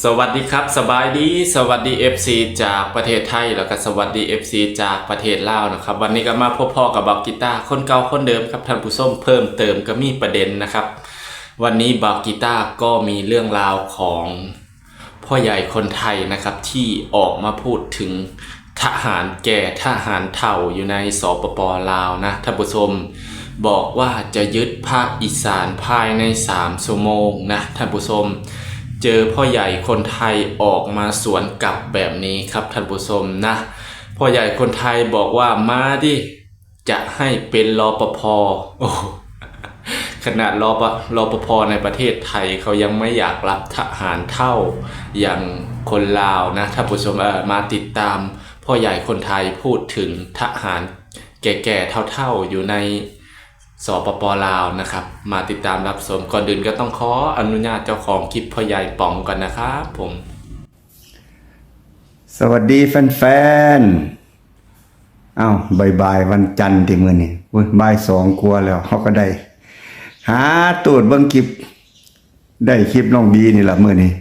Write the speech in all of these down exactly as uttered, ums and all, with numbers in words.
สวัสดีครับ สบายดี สวัสดี เอฟซี จากประเทศไทย แล้วก็สวัสดี เอฟซี จากประเทศลาวนะครับ วันนี้ก็มาพบพ้อกับบ่าวกีตาร์คนเก่าคนเดิมครับท่านผู้ชม เพิ่มเติมก็มีประเด็นนะครับ วันนี้บ่าวกีตาร์ก็มีเรื่องราวของพ่อใหญ่คนไทยนะครับ ที่ออกมาพูดถึงทหารแก่ทหารเฒ่าอยู่ใน สปป ลาวนะท่านผู้ชม บอกว่าจะยึดภาคอีสานภายใน สาม ชั่วโมงนะท่านผู้ชม เจอพ่อใหญ่คนไทยออกมาสวนกลับแบบนี้ครับท่านผู้ชมนะ พ่อใหญ่คนไทยบอกว่ามาดิ จะให้เป็น รปภ โอ้ ขนาด รป รปภ ในประเทศไทยเขายังไม่อยากรับทหารเฒ่าอย่างคนลาวนะท่านผู้ชม เออ มาติดตามพ่อใหญ่คนไทยพูดถึงทหารแก่ๆเฒ่าๆอยู่ใน สปป ลาวนะครับ มาติดตามรับชม ก่อนอื่นก็ต้องขออนุญาตเจ้าของคลิปพ่อใหญ่ป๋องก่อนนะครับผม สวัสดีแฟนๆ อ้าว บ่ายๆ วันจันทร์ที่มื้อนี้ โอ้ย บ่ายสองกว่าแล้ว เฮาก็ได้ หาตูดเบิ่งคลิป ได้คลิปน้องบีนี่ล่ะมื้อนี้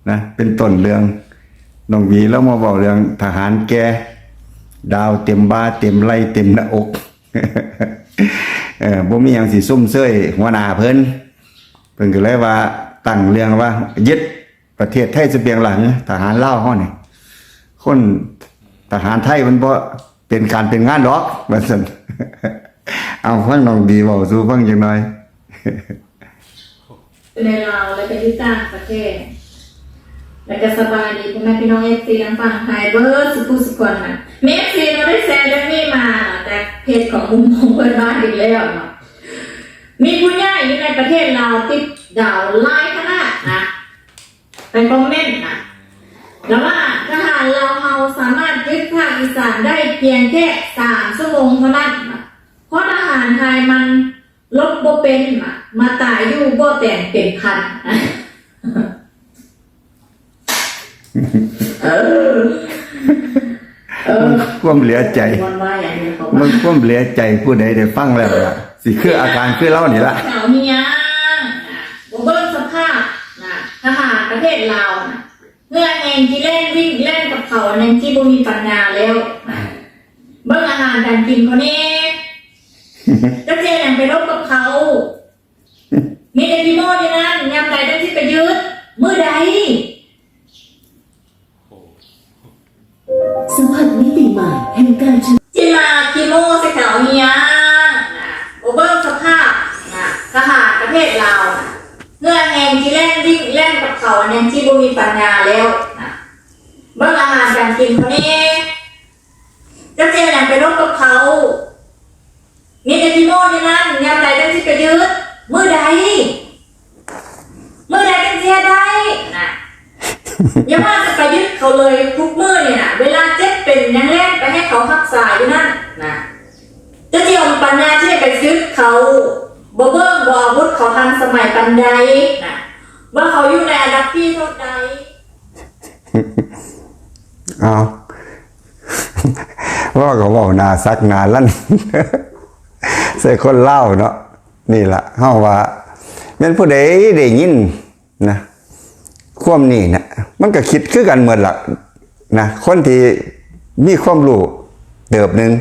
นะ เป็นต้นเรื่อง น้องบีลาวมาเว้าเรื่องทหารแก่ ดาวเต็มบ่า เต็มไหล่ เต็มหน้าอก เออ บ่มีหยังสิซุ่มเซ้ยหัวหน้าเพิ่น เพิ่นก็เลยว่าตั้งเรื่องว่ายึด ประเทศไทยเสบียงหลัง ทหารลาวเฮานี่ คนทหารไทยมันบ่เป็นการเป็นงานดอก ว่าซั่น เอาฟังน้องบีเว้าสู่ฟังจักหน่อย ในลาวและก็อยู่ต่างประเทศ และก็สบายดีพ่อแม่พี่น้อง เอฟซี ทางฝั่งไทยเบิดสุขุสุขคนนะ มี เอฟซี เราได้แชร์เรื่องนี้มาจากเพจของมุมมองเพื่อนบ้านอีกแล้วเนาะ มีผู้ใหญ่อยู่ในประเทศลาวติดดาวหลายคณะนะ ไปคอมเมนต์นะ แล้วว่าทหารลาวเฮาสามารถยึดภาคอีสานได้เพียงแค่สามชั่วโมงเท่านั้นนะ เพราะทหารไทยมันลบบ่เป็นนะ มาตายอยู่บ่แตนเป็นพันนะ เออ เออ ความเหลือใจ มันว่าอย่างนี้เขา มันความเหลือใจผู้ใดได้ฟังแล้วล่ะ สิคืออาการคือลาวนี่ล่ะ สาวเมียนะ บ่เบิ่งสภาพนะ ทหารประเทศลาวนะ เหื่อแห้งที่แล่นวิ่งแล่นกับเขาอันนั้นที่บ่มีปัญญาแล้วนะ เบิ่งอาหารการกินเขาแน่ จะเจออย่างไปรบกับเขา มีแต่ขี้โม้เท่านั้น ยามใดจั่งสิไปยึด มื้อใด สัมผัสมิติใหม่แห่งการชนะ สิมาขี้โม้ใส่เขาเฮียนะ บ่เบิ่งสภาพนะ ทหารประเทศลาวนะ เหื่อแห้งที่แล่นวิ่งแล่นกับเขาอันนั้นที่บ่มีปัญญาแล้วนะ เบิ่งอาหารการกินเขาแน่ จะเจออย่างไปรบกับเขา มีแต่ขี้โม้เท่านั้น ยามใดจั่งสิไปยึด มื้อใด มื้อใดจั่งสิเฮ็ดได้นะ อย่าว่าแต่ไปยึดเขาเลย ทุกมื้อนี่นะ เวลาเจ็บเป็นยังแล่นไปให้เขารักษาอยู่นั่นนะ จะเจียมปัญญาที่จะไปยึดเขา บ่เบิ่งบ่อาวุธเขาทันสมัยปานใดนะ ว่าเขาอยู่ในอันดับที่เท่าใด เอา เว้าก็เว้าหน้าสักหน้าลั่น ใส่คนลาวเนาะ นี่ล่ะ เฮาว่า แม่นผู้ใดได้ยินนะ ความนี้นะ มันก็คิดคือกันหมดล่ะนะ คนที่มีความรู้เติบหนึ่ง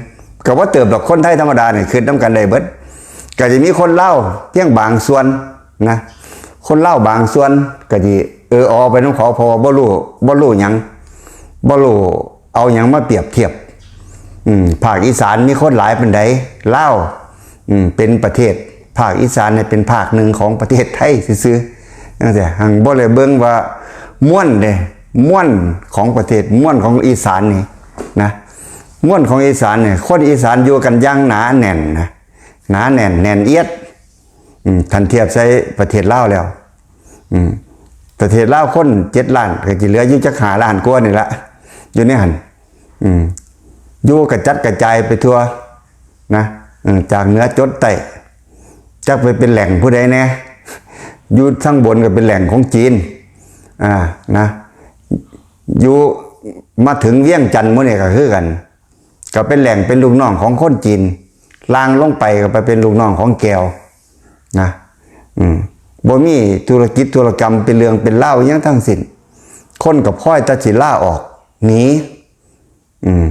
ก็บ่เติบดอก คนไทยธรรมดานี่คิดนำกันได้เบิด ก็สิมีคนลาวเพียงบางส่วนนะ คนลาวบางส่วนก็สิเออออไปนำเขา เพราะว่าบ่รู้ บ่รู้หยัง บ่รู้เอาหยังมาเปรียบเทียบ อืม ภาคอีสานมีคนหลายปานใด ลาว อืม เป็นประเทศ ภาคอีสานนี่เป็นภาคหนึ่งของประเทศไทยซื่อๆ จั่งซี้ หังบ่ได้เบิ่งว่ามวลเด้ มวลของประเทศ มวลของอีสานนี่นะ มวลของอีสานนี่ คนอีสานอยู่กันอย่างหนาแน่นนะ หนาแน่น แน่นเอียด อืม คันเทียบใส่ประเทศลาวแล้ว อืม ประเทศลาวคนเจ็ดล้าน ก็สิเหลืออยู่จักห้าล้านกว่านี่ละ อยู่ในหั่น อืม อยู่กระจัดกระจายไปทั่วนะ อืม จากเหนือจรดใต้ จักไปเป็นแหล่งผู้ใดแน่ อยู่ทางบนก็เป็นแหล่งของจีน อ่า นะ อยู่มาถึงเวียงจันทน์หมู่นี่ก็คือกัน ก็เป็นแหล่งเป็นลูกน้องของคนจีน ล่างลงไปก็ไปเป็นลูกน้องของแก้ว นะ อืม บ่มีธุรกิจธุรกรรมเป็นเรื่องเป็นราวอิหยังทั้งสิ้น คนก็พลอยตัดสินลาออกหนี อืม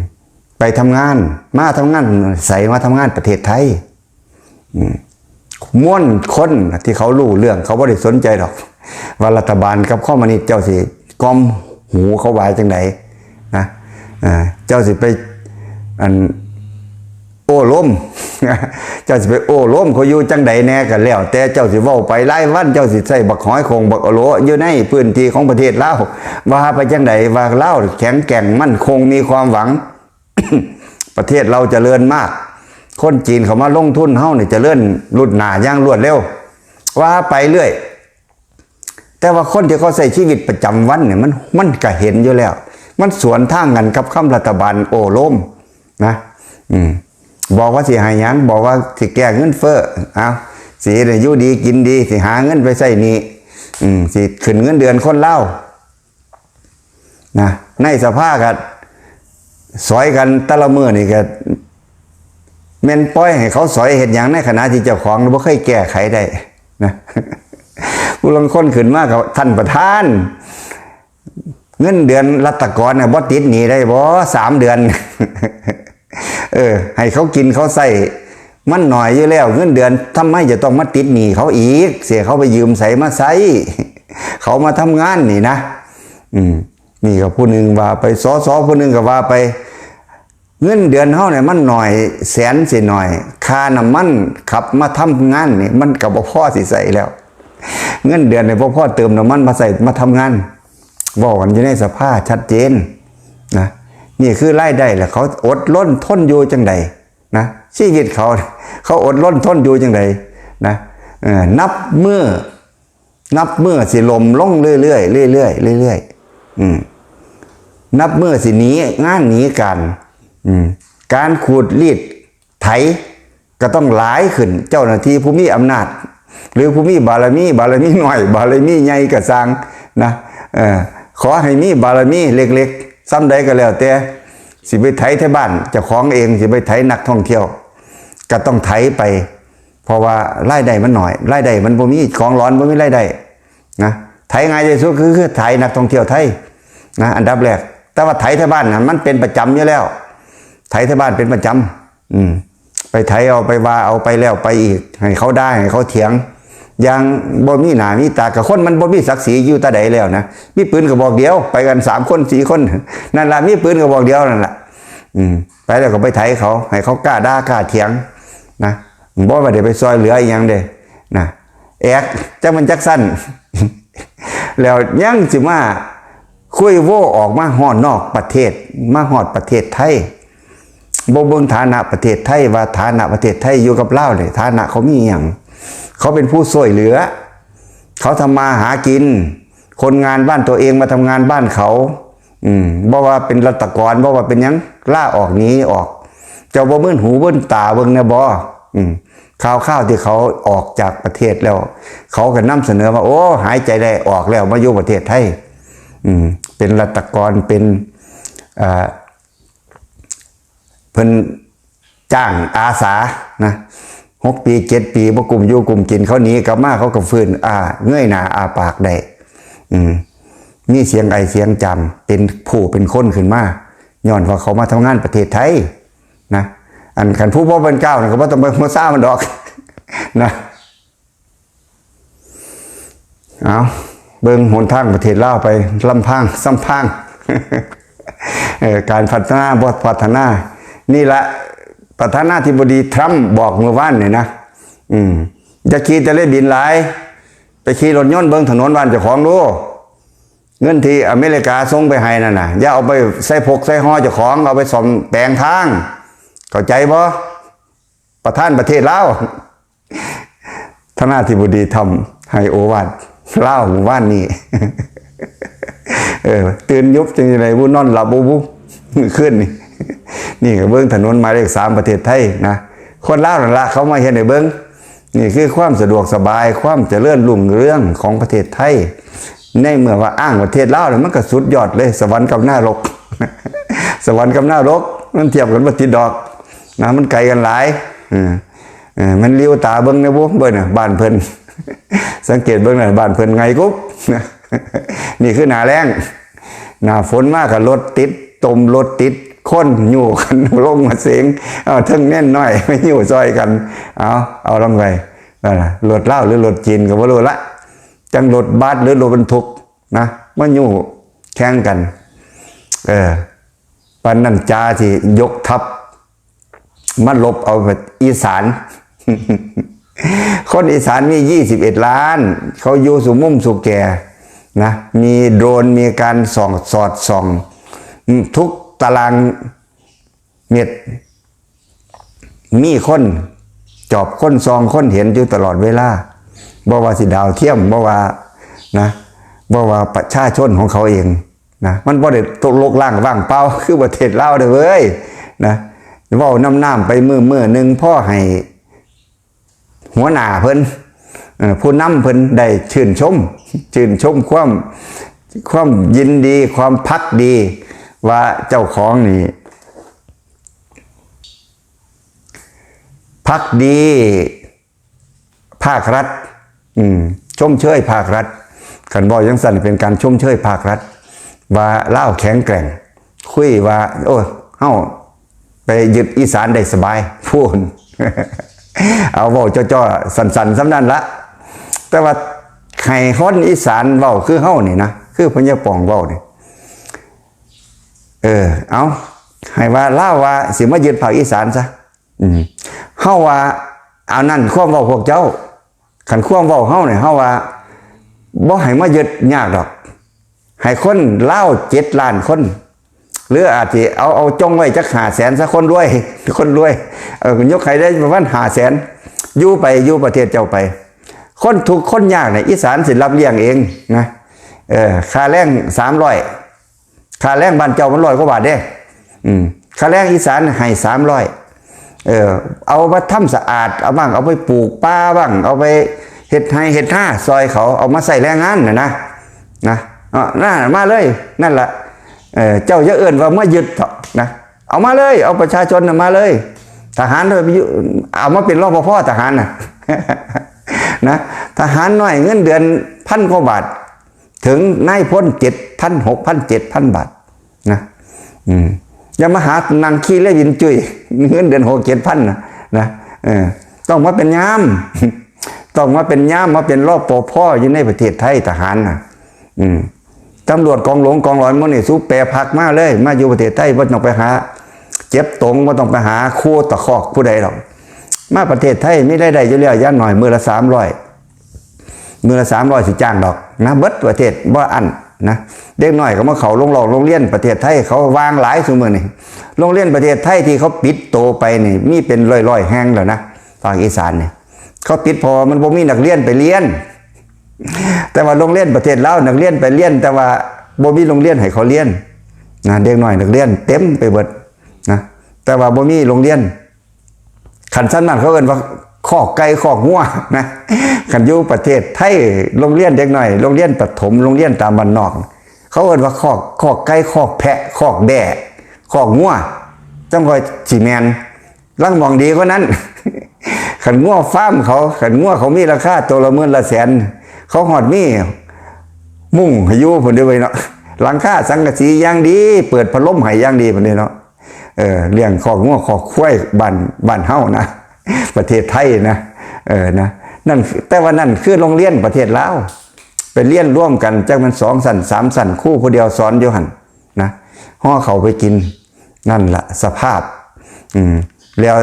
ไปทำงาน มาทำงานใส มาทำงานประเทศไทย อืม มวลคนที่เขารู้เรื่อง เขาบ่ได้สนใจดอก ว่ารัฐบาลกับคอมมิวนิสต์เจ้าสิกล่อมหูเขาว่าจังไดนะ อ่า เจ้าสิไป อัน โอ้ลม เจ้าสิไปโอ้ลมเขาอยู่จังใดแน่ก็แล้ว แต่เจ้าสิเว้าไปรายวัน เจ้าสิใส่บักหอยโข่งบักอะโหลอยู่ในพื้นที่ของประเทศลาว ว่าไปจังใด ว่าลาวแข็งแกร่งมั่นคงมีความหวัง ประเทศเราเจริญมาก คนจีนเขามาลงทุนเฮานี่เจริญรุดหน้าอย่างรวดเร็ว ว่าไปเรื่อย แต่ว่าคนที่เขาใช้ชีวิตประจำวันเนี่ย มัน มันก็เห็นอยู่แล้ว มันสวนทางกันกับคำรัฐบาลโอ้ลมนะ อืม บอกว่าสิให้หยัง บอกว่าสิแก้เงินเฟ้อ เอา สิให้อยู่ดีกินดี สิหาเงินไปใช้หนี้ อืม สิขึ้นเงินเดือนคนลาวนะ ในสภาก็สอยกันแต่ละมื้อนี่ก็ แม่นปล่อยให้เขาสอยเฮ็ดหยัง ในขณะที่เจ้าของบ่เคยแก้ไขได้นะ ผู้ลางคนขึ้นมากับท่านประธาน เงินเดือนรัฐกรน่ะบ่ติดหนี้ได้บ่ สามเดือน เออ ให้เขากินเขาใช้ มันหน่อยอยู่แล้ว เงินเดือน ทำไมจะต้องมาติดหนี้เขาอีก เสียเขาไปยืมใสมาใช้ เขามาทำงานนี่นะ อืม นี่ก็ผู้หนึ่งว่าไป สส ผู้หนึ่งก็ว่าไป เงินเดือนเฮาเนี่ยมันหน่อย แสนสิหน่อย ค่าน้ำมันขับมาทำงานนี่ มันก็บ่พอสิใช้แล้ว เงินเดือนเนี่ยบ่พอเติมน้ำมันมาใช้มาทำงาน เว้ากันอยู่ในสภาชัดเจนนะ นี่คือรายได้แหละ เขาอดรนทนอยู่จังใดนะ ชีวิตเขา เขาอดรนทนอยู่จังใดนะ เออ นับมื้อ นับมื้อสิล่มลงเรื่อยๆ เรื่อยๆ เรื่อยๆ อืม นับมื้อสิหนีงานหนีการ อืม การขูดรีดไถก็ต้องหลายขึ้น เจ้าหน้าที่ผู้มีอำนาจ หรือผู้มีบารมี บารมีน้อย บารมีใหญ่ก็ซ่างนะ เออ ขอให้มีบารมีเล็กๆ ส่ำใดก็แล้วแต่ สิไปไถไทบ้านเจ้าของเอง สิไปไถนักท่องเที่ยว ก็ต้องไถไป เพราะว่ารายได้มันน้อย รายได้มันบ่มี ของหลอนบ่มีรายได้นะ ไถง่ายที่สุดคือ คือไถนักท่องเที่ยวไทยนะ อันดับแรก แต่ว่าไถไทบ้านน่ะมันเป็นประจำอยู่แล้ว ไถไทบ้านเป็นประจำ อืม ไปไถเอา ไปว่าเอา ไปแล้วไปอีก ให้เขาด่าให้เขาเถียง อย่างบ่มีหน้ามีตา กับคนมันบ่มีศักดิ์ศรีอยู่ตาใดแล้วนะ มีปืนกระบอกเดียว ไปกันสามคนสี่คน นั่นล่ะ มีปืนกระบอกเดียวนั่นล่ะ อืม ไปแล้วก็ไปไถเขา ให้เขากล้าด่ากล้าเถียงนะ บ่ว่าได้ไปซอยเหลืออีหยังเด้นะ แอกจักมันจักสั้น แล้วยังสิมาคุยโว้ออกมาฮอดนอกประเทศ มาฮอดประเทศไทย บ่เบิ่งฐานะประเทศไทย ว่าฐานะประเทศไทยอยู่กับลาวนี่ ฐานะเขามีหยัง เขาเป็นผู้ช่วยเหลือ เขาทำมาหากิน คนงานบ้านตัวเองมาทำงานบ้านเขา อืม บ่ว่าเป็นรัฐกร บ่ว่าเป็นหยัง ลาออกหนีออก เจ้าบ่มึนหูมึนตาเบิ่งแน่บ่ อืม ข่าวๆที่เขาออกจากประเทศแล้ว เขาก็นำเสนอว่า โอ้ หายใจได้ออกแล้ว มาอยู่ประเทศไทย อืม เป็นรัฐกร เป็น เอ่อ เพิ่นจ้างอาสานะ หกปี เจ็ดปี บ่กุ้มอยู่กุ้มกิน เขาหนีกลับมา เขาก็ฟื้น อ่า เงยหน้าอ้าปากได้ อืม มีเสียงไอเสียงจาม เป็นผู้เป็นคนขึ้นมา ย้อนว่าเขามาทำงานประเทศไทยนะ อันคันผู้บ่เป็นเกล้าน่ะก็บ่ต้องไปหัวซ่ามันดอก นะ เอา เบิ่งหนทางประเทศลาวไป ลำพัง ซ้ำพัง เอ่อ การพัฒนาบ่พัฒนา นี่ละ ประธานาธิบดีทรัมป์บอกเมื่อวานนี่นะ อืม อย่าขี่แต่เลยบินหลาย ไปขี่รถยนต์เบิ่งถนนบ้านเจ้าของดู เงินที่อเมริกาส่งไปให้นั่นน่ะ อย่าเอาไปใส่พกใส่ห่อเจ้าของ เอาไปซ่อมแปลงทาง เข้าใจบ่ ประธานประเทศลาว ประธานาธิบดีทรัมป์ให้โอวาทลาวเมื่อวานนี้ เออ ตื่นยุบจังได๋บุ นอนหลับบ่บุ มื้อคืนนี่ นี่ก็เบิ่งถนนหมายเลขสามประเทศไทยนะ คนลาวนั่นละเขามาเฮ็ดให้เบิ่ง นี่คือความสะดวกสบาย ความเจริญรุ่งเรืองของประเทศไทย ในเมื่อว่าอ้างประเทศลาวนี่มันก็สุดยอดเลย สวรรค์กับนรก สวรรค์กับนรก มันเทียบกันบ่ติดดอกนะ มันไกลกันหลาย เออ เออ มันหลิ้วตาเบิ่งแน่บุ เบิ่งน่ะ บ้านเพิ่น สังเกตเบิ่งน่ะ บ้านเพิ่นไงกุ๊บ นี่คือหน้าแล้ง หน้าฝนมาก็รถติด ตมรถติด คนอยู่กัน ลงมาเสง เอาเทิงแน่นน้อย มาอยู่ซอยกัน เอา เอาลงไป นั่นล่ะ รถลาวหรือรถจีนก็บ่รู้ละ จั่งรถบัสหรือรถบรรทุกนะ มาอยู่แข่งกัน เออ ปานนั้นจาสิยกทัพ มาลบเอาอีสาน คนอีสานมี ยี่สิบเอ็ด ล้าน เขาอยู่สุมุมสุแกนะ มีโดรน มีการส่อง สอดส่อง ทุกตารางเมตร มีคนจอบ คนส่อง คนเห็นอยู่ตลอดเวลา บ่ว่าสิดาวเทียม บ่ว่านะ บ่ว่าประชาชนของเขาเองนะ มันบ่ได้ตกลกล้างว่างเปล่า คือประเทศลาวเด้อเว้ยนะ เว้านำๆไปมื้อๆหนึ่ง พอให้หัวหน้าเพิ่น เอ่อ ผู้นำเพิ่นได้ชื่นชม ชื่นชมความ ความยินดี ความภักดี ว่าเจ้าของนี่ ภักดีภาครัฐ อืม ชมเชยภาครัฐ คันเว้าจั่งซั้นเป็นการชมเชยภาครัฐ ว่าลาวแข็งแกร่ง คุยว่า โอ้ เฮาไปยึดอีสานได้สบาย พู้น เอาเว้าจ่อๆ สั้นๆ ส่ำนั้นละ แต่ว่าให้คนอีสานเว้าคือเฮานี่นะ คือพญาป่องเว้านี่ เออ เอา ให้ว่าลาวว่าสิมายึดภาคอีสานซะ อืม เฮาว่า เอานั่นความเว้าพวกเจ้า คันความเว้าเฮาเนี่ย เฮาว่า บ่ให้มายึดยากดอก ให้คนลาว เจ็ด ล้านคน หรืออาจสิเอา เอาจ่องไว้จัก ห้าแสน ซะ คนรวย คนรวย เออ ยกให้ได้ประมาณ ห้าแสน อยู่ไป อยู่ประเทศเจ้าไป คนทุกข์คนยากเนี่ย อีสานสิรับเลี้ยงเองนะ เออ ค่าแรง สามร้อย ค่าแรงบ้านเจ้ามันร้อยกว่าบาทเด้ อืม ค่าแรงอีสานให้ สามร้อย เออ เอามาทำสะอาด เอาบ้าง เอาไปปลูกป่าบ้าง เอาไปเฮ็ดไร่เฮ็ดนาซอยเขา เอามาใส่แรงงานน่ะนะ นะ เออ นั่นน่ะ มาเลย นั่นล่ะ เออ เจ้าอย่าเอิ้นว่ามายึดเถาะนะ เอามาเลย เอาประชาชนน่ะมาเลย ทหารเอามาเป็น รปภ ทหารน่ะ นะ ทหารน้อยเงินเดือนพันกว่าบาท ถึงนายพล เจ็ดพัน หกพัน เจ็ดพัน บาทนะ อืม อย่ามาหานั่งขี้เล่ยบินจุย เงินเดือน หกเจ็ดพัน นะ นะ เออ ต้องมาเป็นยาม ต้องมาเป็นยาม มาเป็น รปภ อยู่ในประเทศไทย ทหารน่ะ อืม ตำรวจกองหลวงกองร้อยหมู่นี่ สูแปรพรรคมาเลย มาอยู่ประเทศไทย บ่ต้องไปหาเจ็บตง บ่ต้องไปหาครูตะคอกผู้ใดหรอก มาประเทศไทยมีรายได้อยู่แล้ว อย่างน้อยมื้อละ สามร้อย มื้อละ สามร้อย สิจ้างดอกนะ เบิดประเทศบ่อั้นนะ เด็กน้อยก็มาเข้าโรงเรียน โรงเรียนประเทศไทย เขาว่างหลายซุมื้อนี่ โรงเรียนประเทศไทยที่เขาปิดโตไปนี่ มีเป็นร้อยๆแห่งแล้วนะ ภาคอีสานนี่ เขาปิดเพราะว่ามันบ่มีนักเรียนไปเรียน แต่ว่าโรงเรียนประเทศลาว นักเรียนไปเรียน แต่ว่าบ่มีโรงเรียนให้เขาเรียนนะ เด็กน้อยนักเรียนเต็มไปเบิดนะ แต่ว่าบ่มีโรงเรียน คันซั่นนั่นเขาเอิ้นว่าคอกไก่คอกงัวนะ คันอยู่ประเทศไทย โรงเรียนเด็กน้อย โรงเรียนประถม โรงเรียนตามบ้านนอก เขาเอิ้นว่าคอก คอกไก่ คอกแพะ คอกแบ้ คอกงัว จั่งค่อยสิแม่น ลางหม่องดีกว่านั้น คันงัวฟาร์มเขา คันงัวเขามีราคาตัวละหมื่นละแสน เขาฮอดมีมุ้งให้อยู่พุ้นเด้อเว้ยเนาะ หลังคาสังกะสีอย่างดี เปิดพัดลมให้อย่างดีพุ้นเด้อเนาะ เออ เลี้ยงคอกงัวคอกควายบ้าน บ้านเฮานะ ประเทศไทยนะ เออ นะ นั่น แต่ว่านั่นคือโรงเรียนประเทศลาว ไปเรียนร่วมกัน จักแม่นสองชั้น สามชั้น ครูผู้เดียวสอนอยู่หั่นนะ ห่อข้าวไปกิน นั่นล่ะสภาพ อืม แล้ว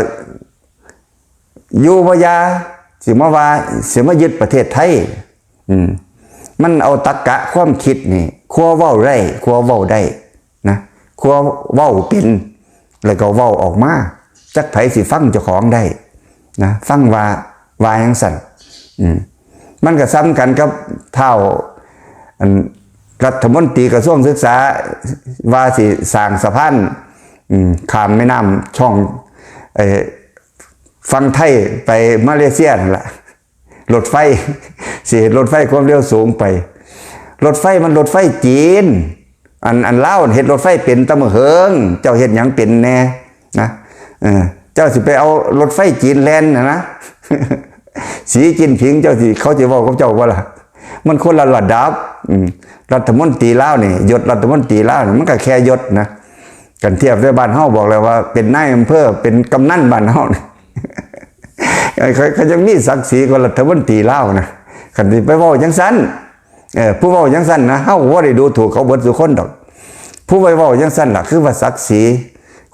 อยู่บ่ยา สิมาว่า สิมายึดประเทศไทย อืม มันเอาตรรกะความคิดนี่ ครัวเว้าได้ ครัวเว้าได้นะ ครัวเว้าเป็น แล้วก็เว้าออกมา จักไผสิฟังเจ้าของได้นะ ฟังว่า ว่าจั่งซั้น อืม มันก็ส่ำกันกับท้าว อัน รัฐมนตรีกระทรวงศึกษา ว่าสิสร้างสะพาน อืม ข้ามแม่น้ำช่อง เอ่อ ฝั่งไทยไปมาเลเซียนั่นล่ะ รถไฟ สิเฮ็ดรถไฟความเร็วสูงไป รถไฟมันรถไฟจีน อัน อันลาวเฮ็ดรถไฟเป็นตะมื้อเหิง เจ้าเฮ็ดหยังเป็นแน่นะ เออ เจ้าสิไปเอารถไฟจีนแล่นน่ะนะ สีจิ้นผิงเจ้าสิ เขาสิเว้ากับเจ้าบ่ล่ะ มันคนละระดับ อืม รัฐมนตรีลาวนี่ ยศรัฐมนตรีลาวนี่ มันก็แค่ยศนะ กันเทียบด้วยบ้านเฮา บอกแล้วว่าเป็นนายอำเภอ เป็นกำนันบ้านเฮานี่ เขา เขายังมีศักดิ์ศรีกว่ารัฐมนตรีลาวนะ คันสิไปเว้าจังซั่น เออ ผู้เว้าจังซั่นนะ เฮาบ่ได้ดูถูกเขาเบิดซุคนดอก ผู้ไปเว้าจังซั่นล่ะ คือว่าศักดิ์ศรี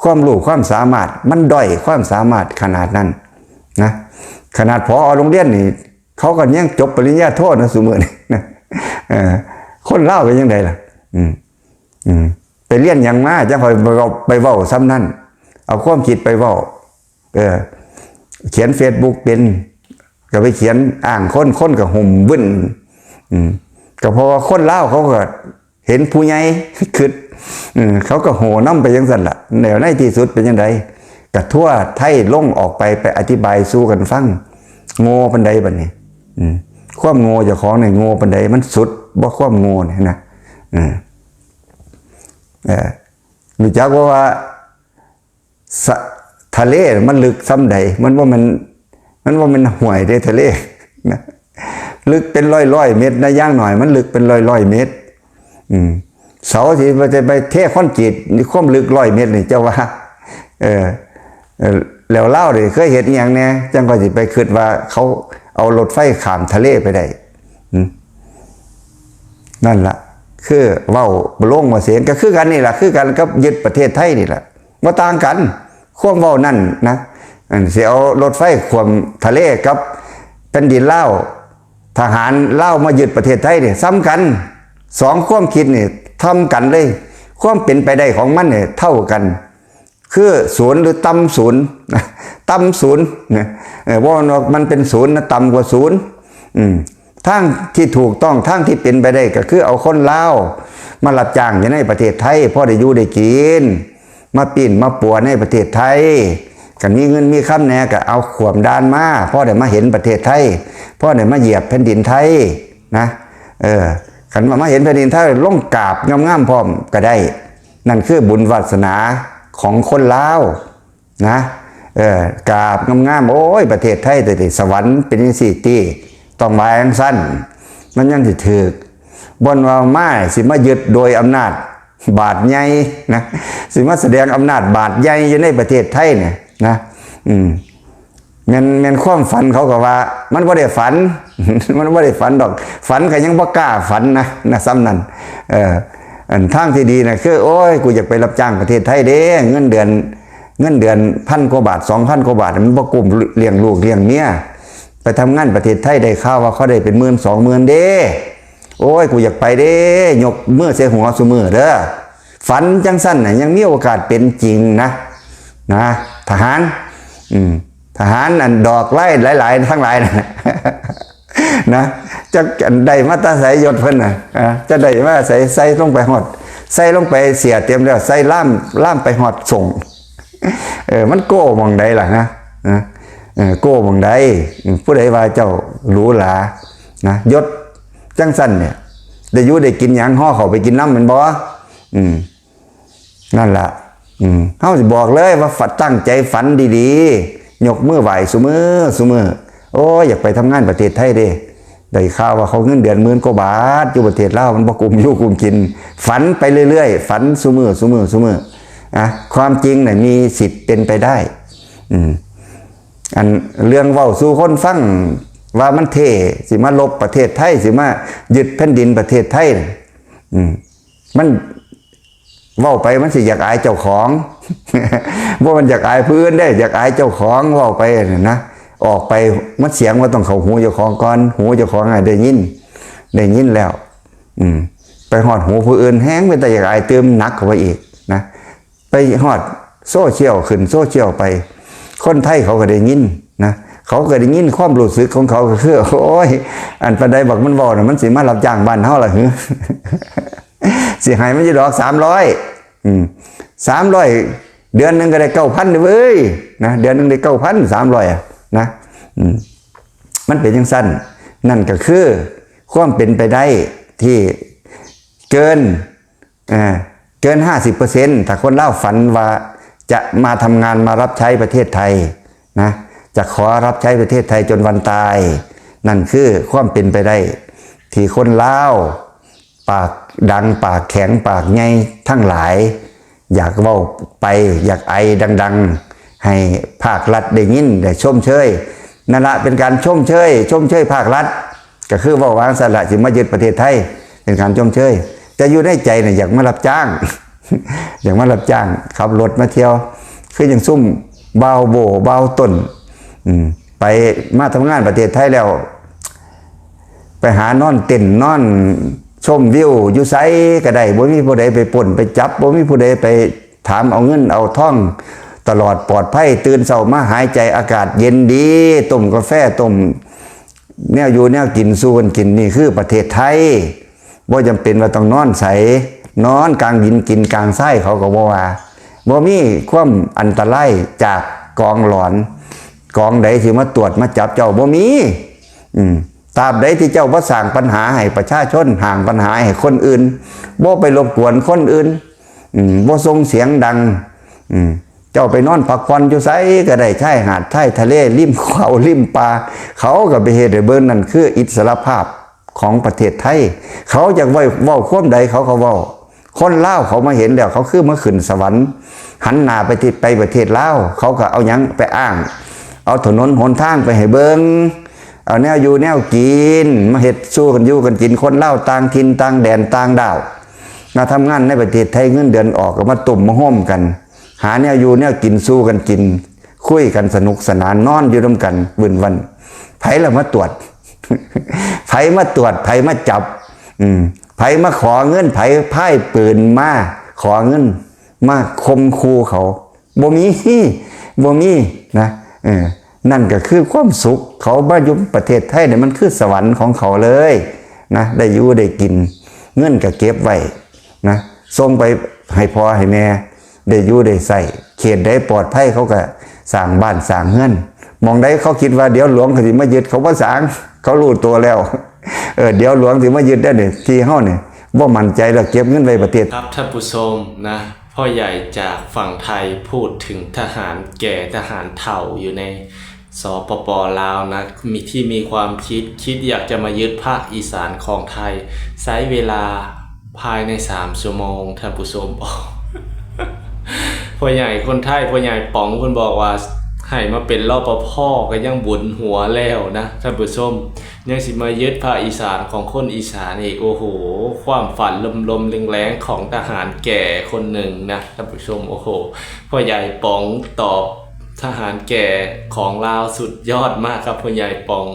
ความรู้ความสามารถ มันด้อยความสามารถขนาดนั้นนะ ขนาด ผอ.โรงเรียนนี่ เขาก็ยังจบปริญญาโทนะซุมื้อนี้นะ เออ คนลาวเป็นจังไดล่ะ อืม อืม ไปเรียนหยังมา จั่งค่อยไปเว้า ไปเว้าส่ำนั้น เอาความคิดไปเว้า เออ เขียนเฟซบุ๊กเป็น ก็ไปเขียนอ้างคน คนก็หุ่มบึ้น อืม ก็เพราะว่าคนลาวเขาก็เห็นผู้ใหญ่ คิด อืม เขาก็โห่นำไปจังซั่นล่ะ แล้วในที่สุดเป็นจังได ก็ทั่วไทยลงออกไป ไปอธิบายสู่กันฟัง โง่ปานใดบัดนี้ อืม ความโง่เจ้าของนี่โง่ปานใด มันสุดบ่ ความโง่นี่นะ อืม เออ รู้จักบ่ว่า สะ ทะเลมันลึกส่ำใด มันบ่แม่น มันบ่แม่นห้วยเด้ ทะเลนะ ลึกเป็นร้อยๆเมตรนะ อย่างน้อยมันลึกเป็นร้อยๆเมตร อืม เสาที่ว่าจะไปเทคอนกรีต นี่ความลึกร้อยเมตรนี่ เจ้าว่า เออ เออ แล้วลาวนี่เคยเฮ็ดอีหยังแหน่ จั่งค่อยสิไปคิดว่าเขาเอารถไฟข้ามทะเลไปได้ อืม นั่นล่ะ คือเว้าบ่ลงบ่เสียง ก็คือกันนี่ล่ะ คือกันกับยึดประเทศไทยนี่ล่ะ บ่ต่างกัน ความเว้านั่นนะ อันสิเอารถไฟขว้มทะเลกับแผ่นดินลาว ทหารลาวมายึดประเทศไทยนี่ ส่ำกัน สองความคิดนี่ ท่ำกันเลย ความเป็นไปได้ของมันนี่ เท่ากัน คือศูนย์หรือต่ำศูนย์นะ ต่ำศูนย์นะ เออ เพราะว่ามันเป็นศูนย์นะ ต่ำกว่าศูนย์ อืม ทางที่ถูกต้อง ทางที่เป็นไปได้ก็คือเอาคนลาวมารับจ้างอยู่ในประเทศไทย พอได้อยู่ได้กิน มาปิ้นมาปัวในประเทศไทย คันมีเงินมีคำแหน่ก็เอาขว้มด่านมา พอได้มาเห็นประเทศไทย พอได้มาเหยียบแผ่นดินไทยนะ เออ คันว่ามาเห็นแผ่นดินไทย ลงกราบงามๆพร้อมก็ได้ นั่นคือบุญวาสนาของคนลาวนะ เออ กราบงามๆ โอ้ย ประเทศไทยแต่สวรรค์เป็นจังซี่ติ ต้องว่าจังซั่น มันยังสิถูก บ่อนว่ามาสิมายึดโดยอำนาจบาดใหญ่นะ สิมาแสดงอำนาจบาดใหญ่อยู่ในประเทศไทยเนี่ยนะ อืม แม่น แม่นความฝันเขาก็ว่า มันบ่ได้ฝัน มันบ่ได้ฝันดอก ฝันก็ยังบ่กล้าฝันนะ นะ ส่ำนั้น เออ อันทางที่ดีนะคือ โอ้ย กูอยากไปรับจ้างประเทศไทยเด้ เงินเดือน เงินเดือนพันกว่าบาท สองพันกว่าบาท มันบ่กุ้มเลี้ยงลูกเลี้ยงเมีย ไปทำงานประเทศไทยได้ข่าวว่าเขาได้เป็นหมื่นสองหมื่นเด้ โอ้ย กูอยากไปเด้ ยกมือใส่หัวซุมื้อเด้อ ฝันจังซั่นน่ะ ยังมีโอกาสเป็นจริงนะ นะ ทหาร อืม ทหารอันดอกไล่หลายๆ ทั้งหลายนะ นะ จะได้มาแตาใสยศเพิ่นน่ะ อ่า จะได้มาใส่ ใส่ลงไปฮอด ใส่ลงไปเสียเตรียมแล้ว ใส่ล่าม ล่ามไปฮอดส่ง เออ มันโก้หม่องใดล่ะนะ นะ เออ โก้หม่องใด อืม ผู้ใดว่าเจ้าหรูหรา นะ ยศจังซั่นเนี่ย ได้อยู่ได้กินหยัง ห่อเข้าไปกินนำแม่นบ่ อืม นั่นล่ะ อืม เฮาสิบอกเลยว่าฝัน ตั้งใจฝันดีๆ ยกมือไหว้ซุมื้อซุมื้อ โอ้ย อยากไปทำงานประเทศไทยเด้ ได้ข่าวว่าเขาเงินเดือนหมื่นกว่าบาท อยู่ประเทศลาวมันบ่กุ้มอยู่กุ้มกิน ฝันไปเรื่อยๆ ฝันซุมื้อซุมื้อซุมื้อ อ่ะ ความจริงน่ะมีสิทธิ์เป็นไปได้ อืม อันเรื่องเว้าสู่คนฟังว่ามันเท่ สิมาลบประเทศไทย สิมายึดแผ่นดินประเทศไทย อืม มันเว้าไปมันสิอยากอายเจ้าของ บ่แม่นอยากอายผู้อื่นเด้ อยากอายเจ้าของ เว้าไปนะ ออกไปมันเสียงมันต้องเข้าหูเจ้าของก่อน หูเจ้าของอะได้ยิน ได้ยินแล้ว อืม ไปฮอดหูผู้อื่นแฮงเป็นตาอยากอายตื่มหนักเข้าไปอีกนะ ไปฮอดโซเชียล ขึ้นโซเชียลไป คนไทยเขาก็ได้ยินนะ เขาก็ได้ยินความรู้สึกของเขาก็คือ โอ้ย อันปานใดบักมันเว้าน่ะ มันสิมารับจ้างบ้านเฮาล่ะหือ สิให้มันอยู่ดอกสามร้อย อืม สามร้อย เดือนหนึ่งก็ได้เก้าพันเด้อเว้ย นะ เดือนหนึ่งได้เก้าพัน สามร้อย อะนะ อืม มันเป็นจังซั่น นั่นก็คือความเป็นไปได้ที่เกิน อ่า เกิน ห้าสิบเปอร์เซ็นต์ ถ้าคนลาวฝันว่าจะมาทำงานมารับใช้ประเทศไทยนะ จะขอรับใช้ประเทศไทยจนวันตาย นั่นคือความเป็นไปได้ ที่คนลาวปากดังปากแข็งปากใหญ่ทั้งหลาย อยากเว้าไป อยากไอดังๆ ให้ภาครัฐได้ยินได้ชมเชย นั่นละเป็นการชมเชย ชมเชยภาครัฐ ก็คือเว้าว่าจั่งซั้นละ สิมายึดประเทศไทย เป็นการชมเชย แต่อยู่ในใจเนี่ยอยากมารับจ้าง อยากมารับจ้างขับรถมาเที่ยว คือยังซุ่มบ่าวโบบ่าวต้น อืม ไปมาทำงานประเทศไทยแล้ว ไปหานอนเต็นท์นอนชมวิวอยู่ไสก็ได้ บ่มีผู้ใดไปปล้นไปจับ บ่มีผู้ใดไปถามเอาเงินเอาทอง ตลอดปลอดภัย ตื่นเช้ามาหายใจอากาศเย็นดี ต้มกาแฟ ต้มแนวอยู่แนวกินสู่กันกิน นี่คือประเทศไทย บ่จำเป็นว่าต้องนอนไส นอนกลางดินกินกลางทรายเขาก็บ่ว่า บ่มีความอันตรายจากกองหลอน กองใดสิมาตรวจมาจับเจ้า บ่มี อืม ตราบใดที่เจ้าบ่สร้างปัญหาให้ประชาชน สร้างปัญหาให้คนอื่น บ่ไปรบกวนคนอื่น อืม บ่ส่งเสียงดัง อืม เจ้าไปนอนพักผ่อนอยู่ไสก็ได้ ชายหาดชายทะเล ริมเขาริมป่า เขาก็ไปเฮ็ดให้เบิ่ง นั่นคืออิสรภาพของประเทศไทย เขาอยากเว้า เว้าความใดเขาก็เว้า คนลาวเขามาเห็นแล้ว เขาคือมาขึ้นสวรรค์ หันหน้าไปที่ ไปประเทศลาว เขาก็เอาหยังไปอ้าง เอาถนนหนทางไปให้เบิ่ง เอาแนวอยู่แนวกินมาเฮ็ดสู่กันอยู่กันกิน คนลาวต่างถิ่นต่างแดนต่างด้าว มาทำงานในประเทศไทย เงินเดือนออกก็มาตุ้มมาโฮมกัน หาแนวอยู่แนวกินสู่กันกิน คุยกันสนุกสนาน นอนอยู่นำกันวืนวัน ไผละมาตรวจ ไผมาตรวจ ไผมาจับ อืม ไผมาขอเงิน ไผพายปืนมาขอเงิน มาข่มขู่เขา บ่มี บ่มีนะ เออ นั่นก็คือความสุข เขามาอยู่ประเทศไทยเนี่ย มันคือสวรรค์ของเขาเลยนะ ได้อยู่ได้กิน เงินก็เก็บไว้นะ ส่งไปให้พ่อให้แม่ ได้อยู่ได้ใช้ เขตใดปลอดภัยเขาก็สร้างบ้านสร้างเฮือน หม่องใดเขาคิดว่าเดี๋ยวหลวงเขาสิมายึด เขาบ่สร้าง เขารู้ตัวแล้ว เออ เดี๋ยวหลวงสิมายึดได้เนี่ย ที่เฮาเนี่ย บ่มั่นใจแล้ว เก็บเงินไว้ประเทศ ครับท่านผู้ชมนะ พ่อใหญ่จากฝั่งไทยพูดถึงทหารแก่ทหารเฒ่าอยู่ใน สปป ลาวนะ มี ที่มีความคิด คิดอยากจะมายึดภาคอีสานของไทย ใช้เวลาภายในสามชั่วโมง ท่านผู้ชม พ่อใหญ่คนไทย พ่อใหญ่ป๋องเพิ่นบอกว่า ให้มาเป็น รปภ ก็ยังบุญหัวแล้วนะ ท่านผู้ชม ยังสิมายึดภาคอีสานของคนอีสานอีก โอ้โห ความฝันลมๆแรงๆของทหารแก่คนหนึ่งนะ ท่านผู้ชม โอ้โห พ่อใหญ่ป๋องตอบทหารแก่ของลาวสุดยอดมากครับ พ่อใหญ่ป๋อง